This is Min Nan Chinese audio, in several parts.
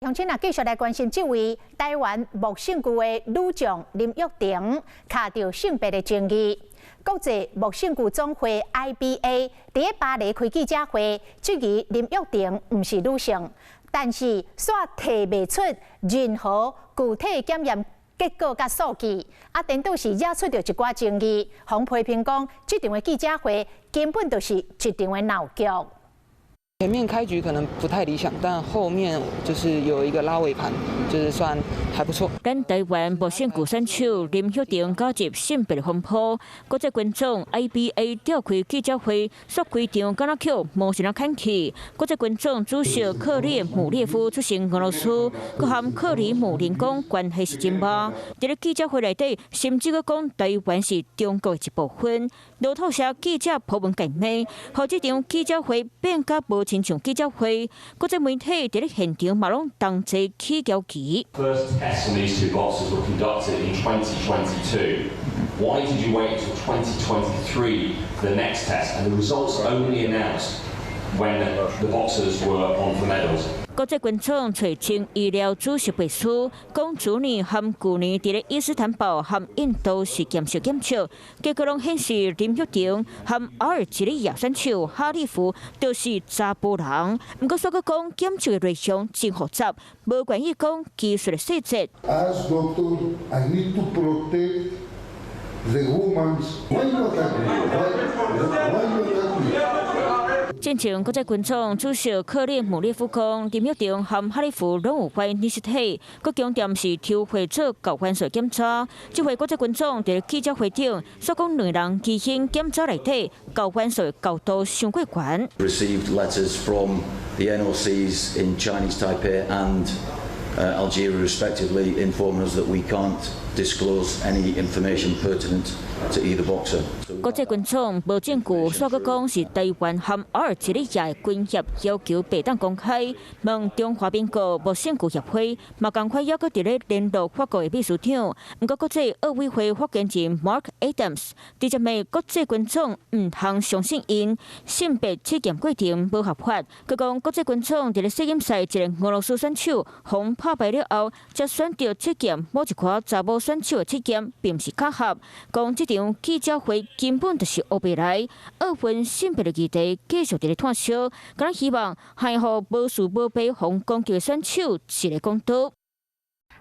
鄉親啊，繼續來關心這位臺灣木勝具的女將林玉婷，卡著性別的爭議。國際木勝具總會 IBA 佇咧巴黎開記者會，質疑林玉婷毋是女性，但是煞提袂出任何具體檢驗結果佮數據，啊，顛倒是惹出著一寡爭議，予批評講，這場的記者會根本就是一場的鬧劇。前面開局可能不太理想，但後面就是有一個拉尾盤，就是算還不錯。咱臺灣木勝具選手林玉婷加入性別風波，國際拳總 IBA 召開記者會，煞規場敢若予魔神仔牽去。國際拳總主席克列姆列夫出身俄羅斯，閣和克里姆林宮關係是真歹。佇咧記者會內底，甚至閣講臺灣是中國的一部分。路透社記者鋪文共罵，予這場記者會變甲無親像記者會，國際媒體佇咧現場嘛攏同齊起焦旗。 First tests on these two boxers were conducted in 2022. Why did you wait until 2023 for the next test? And the results only announced when the boxers were on for medals. 國際拳總揣前醫療主席背書，講去年和舊年佇咧伊斯坦堡和印度實驗室檢測，結果攏顯示林玉婷和阿爾及利亞選手哈利夫都是查埔人。毋過煞閣講檢測的內容真複雜，無願意講技術的細節。 As doctor, I need to protect the women. Why you attack me? Why you attack me? 進前國際拳總主席克列姆列夫講，林玉婷和哈利夫攏有懷疑屍體，閣強調是抽血做睾丸素檢查。這回國際拳總佇記者會頂，煞講兩人基因檢查內底睾丸素高度傷過懸。 Received letters from the NOCs in Chinese Taipei and Algeria, respectively, informing us that we can't disclose any information pertinent to either boxer. 國際拳總無證據，煞閣講是臺灣和阿爾及利亞的拳協要求袂當公開。問中華民國木勝具協會嘛仝款，猶閣佇咧聯絡法國的秘書長。毋過國際奧委會發言人 Mark Adams 直接罵國際拳總毋通相信𪜶性別測驗過程無合法。閣講國際拳總佇咧世錦賽一个俄羅斯選手予拍敗了後，才選擇測驗某一寡查某選手的測驗，並毋是巧合。講這場記者會根本就是烏白來，奧運性別的議題繼續佇咧炭燒，敢若希望還予無輸無賠予攻擊的選手一个公道。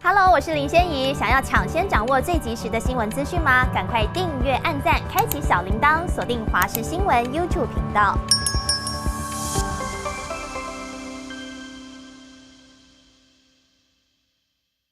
Hello，我是林仙怡，想要搶先掌握最及時的新聞資訊嗎？趕快訂閱、按讚、開啟小鈴鐺，鎖定華視新聞 YouTube 頻道。